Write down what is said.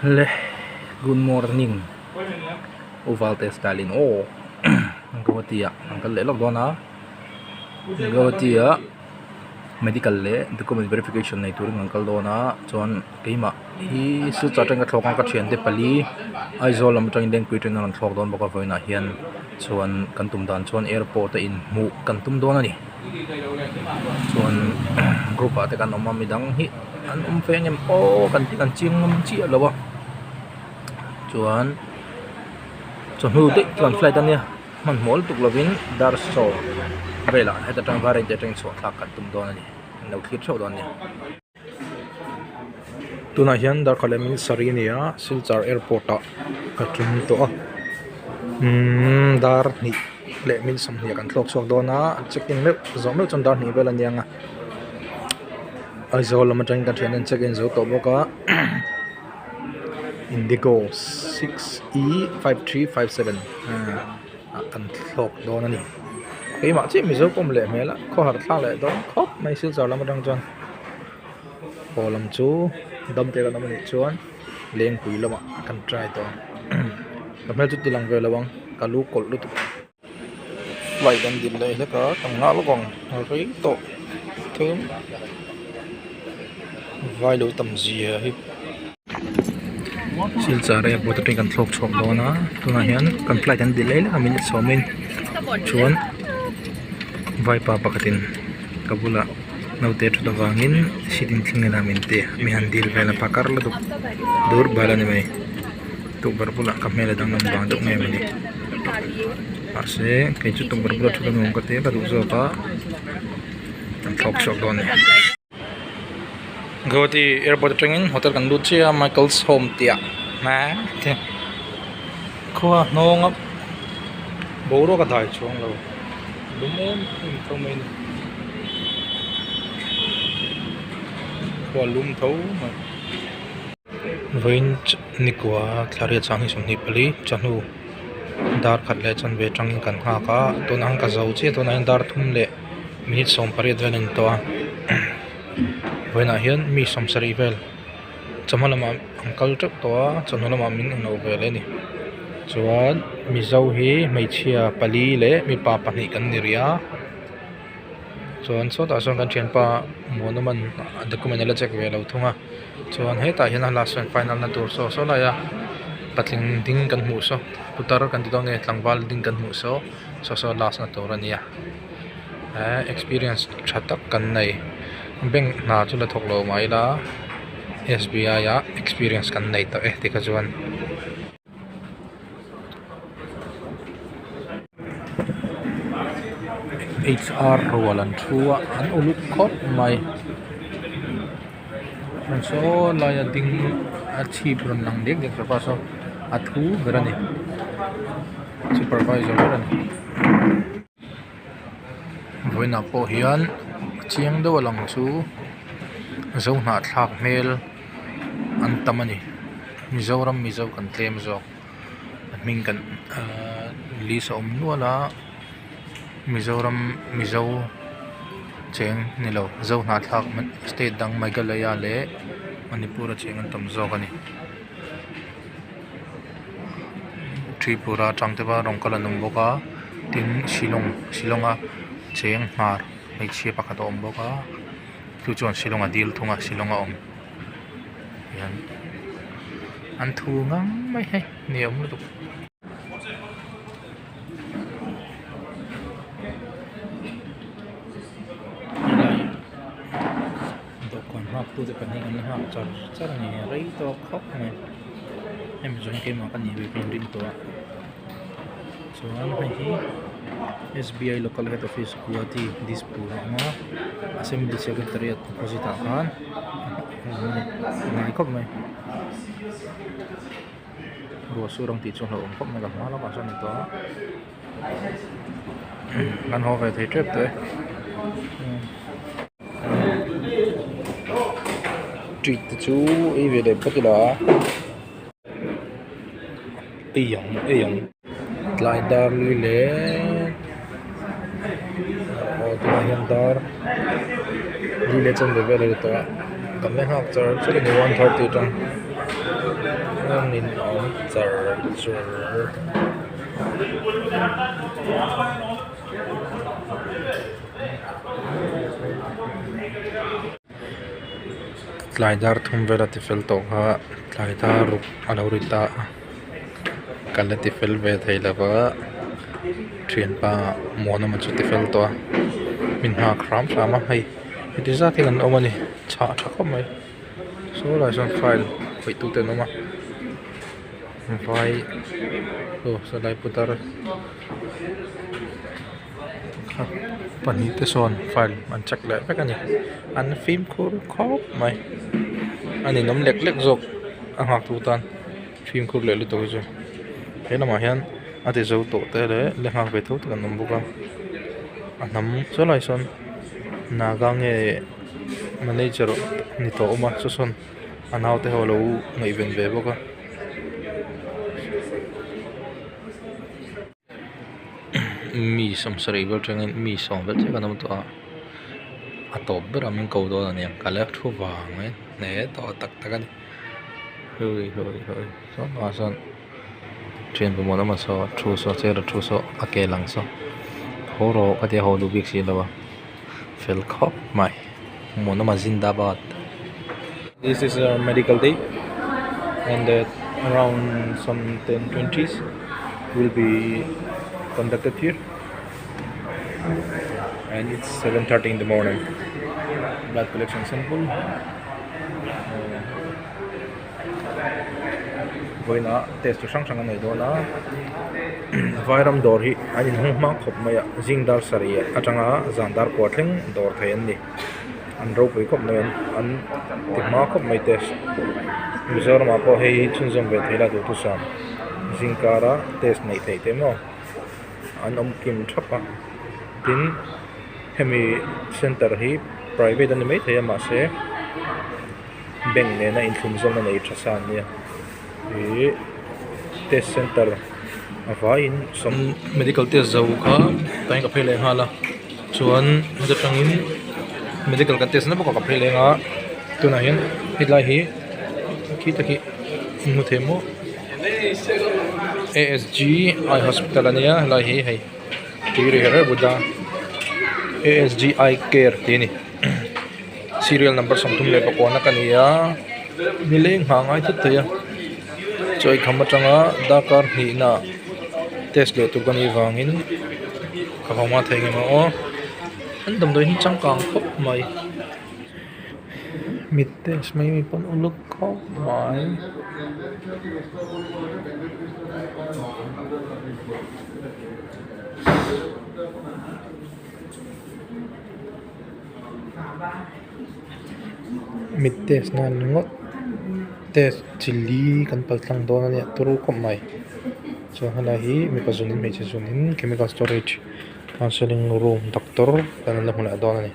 Le good morning uvalte style in aw Guwahati ah an kal leh lawk dawn a Guwahati ah medical leh document verification nei turin an kal dawn a chuan keimah hi silchar atangin ka thlawk a ka thiante pali Aizawl lam atangin Lengpui atangin an rawn thlawk dawn bawk a vawiinah hian chuan kan tum dan chuan airport a inhmuh kan tum dawn a ni chuan group ah te kan awm a midang hi an awm ve ang em aw kan tih kan chiang ngam chiah lo a chuan chawhnu daih chuan flight a nia hmanhmawh lutuk lovin dar sawm velah heta tang vairengte atangin chhuah thlak kan tum dawn a ni an lo thlir theuh dawn a ni. Tunah hian darkhat leh minute sarih a ni a Silchar airport ah ka tum tawh a umm dar hnih leh minute sawmhnih ah kan thlawk chhuak dawn a check in meuh zawh meuh chuan dar hnih vel a niang a Aizawl lam atangin kan thian an check in zo tawh bawk a Indigo 6 E 5357 ah kan thlawk dawn a ni keimah chiah Mizo pawm leh hmel a khawhar thlak leh dawn khawp mai Silchar lam atang chuan haw lam chu dam te kan awm anih chuan Lengpui lamah kan try tawh ang ka hmel chu ti lang ve lo ang ka lu kawlh lutuk. Flight an din leh hlek a kan nghah lawk ang a rei tawh thum vai lo tam zia hi. Silchar airport atangin kan thlawk chhuak dawn a tunah hian kan flight an delay lek a minute sawmin chuan vaipa pakhatin ka bulah naute thut avangin seat inthleng ila min ti a mi han dil vel a phakar lutuk dur bal a ni mai tukverh bulah ka hmel a danglam vang deuh nge mawni mahse kei chu tukverh bula thut a nuam ka ti a ka duh zawk a kan thlawk chhuak dawn a ni. Guwahati airport atangin hotel kan lut chiah a Michael's home tih ah khua hnawng a boruak a dai chuang lo lum em em tho mai a ni khua lum tho mai. Vawiin nikua thla riat sang hi 24 chawhnu dar khat leh chanve atangin kan nghak a tunah hian ka zo chiah tunah hian dar thum leh minute 18 vel a ni tawh a vawiinah hian mi 70 vel chawhma lamah an kal teuh tawh a chawhnu lamah min en lo ve leh a ni chuan mizo hi hmeichhia pali leh mipa pahnih kan ni rih a. Chuan sawtah sawn kan thianpa Muanawman a document a la check ve lo thung a chuan hetah hian a last and final na tur saw saw lai a patling ding kan hmuh saw putar kan ti dawn nge tlangval ding kan hmuh saw saw saw last na tur a nia eh experience tha tak kan nei bank hna chu la thawk lo mah ila S B I ah experience kan nei tawh e tikha chuan. H r rual an thu a an uluk khawp mai chuan saw laia ding a chhip rawn lang dek dek tawh a saw a thu ber a ni supervisor ber a ni. Vawiinah pawh hian chiang deuh a lang chu zohnahthlak hmel an tam a ni Mizoram mizo kan tlem zawk a hming kan ahh list a awm nual a Mizoram mizo cheng ni lo zohnahthlak state dang Meghalaya leh Manipur a cheng an tam zawk a ni. Tripura atang te pawh a rawn kal an awm bawk a tin shillong shillong a cheng hmar hmeichhia pakhat a awm bawk a chu chuan shillong a dil thung a shillong a awm hian an thu ngang mai hei ni awm lutuk. Dawhkan nghak tute pahnih an la nghak char char a ni rei tawk khawp mai hemi zawng keimah ka nih ve pawh in ring tawh a chuan hei hi S B I local head office Guwahati Dispur a awm a assembly secretariat opposite ah khan a awm a ni a ngai khawp mai ruah sur ang tih chu a hlauhawm khawp mai ka hma lawkah sawn a ni tawh a. Kan haw ve thei tep tawh e. Treat te chu ei ve leh phawt ila ei ang ei ang tlai dar lui leh aw tunah hian dar lui leh chanve vel a ni tawh a kan la nghak char char a ni 1:30 atang. Nin awm char char. Tlai dar thum vel a ti fel tawh kha tlai dar ruk a lo ri ta a ka la ti fel ve thei lo va thianpa Muanawma chu ti fel tawh a min nghak hram hram a hei heti zat hi kan awm a ni chhah tha khawp mai saw lai sawn file khawih tu te an awm a vai aw sawlai putar. Pahnih te sawn file an check leh vek a ni an fimkhur khawp mai a ninawm lek lek zawk a nghak tu tan fimkhur leh lutuk hi chu he lamah hian a ti zo tawh te leh la nghak ve tho te kan awm bawk a a hnam saw lai sawn naga nge manager ni tawh awm a saw sawn a naute ho alo ngaihven ve bawk a. Mi sawmsarih vel atangin mi sawm vel chiah kan awm tawh a a tawp berah min ko dawn a niang ka la thu vang mai hle tawh tak tak a ni hui hui hui saw tunah sawn thian pawimawh lamah saw thu saw chair a thu saw a ke lang saw haw rawh ka tia haw duh bik si lo a fel khawp mai Muanawma zindabad this is a medical day and around some 10 20s will be conducted here and it's 7:30 in the morning blood collection sample vawiinah test chi hrang hrang a nei dawn a vairam dawr hi an inhung hma khawp mai a zing dar sarih atanga zan dar kua thleng dawr thei an ni an ropui khawp mai an ti hma khawp mai test Mizoramah pawh hei hi chhunzawm ve thei la duhthusam zing kara test neih theih te maw an awm kim thap a tin hemi center hi private a ni maithei a mahse. Bank nena inthlum zawng a nei tha sa ania ih test center a vaiin sawm medical test zo kha tain ka phei leh nghal a chuan heta tangin medical kan test na bawk a ka phei leng a tunah hian hetlai hi khi te khi in hmu thei maw A S G eye hospital ania helai hi hei tui ri her her but a A S G eye care tih a ni. Serial number 34 na ka ni a nileng nghah ngai thut thei a chaw eikham atanga darkar hnihna test leh tur ka nih vangin ka hawng a thei ngei maw aw an damdawi hi changkang khawp mai mit test mai mi pawn uluk khawp mai. Mit test nan ringawt test chi li kan pal tlang dawn a nia turu khawp mai chuan helai hi mipa zun in hmeichhe zun in chemical storage counselling room doctor kan la hmu leh dawn a ni.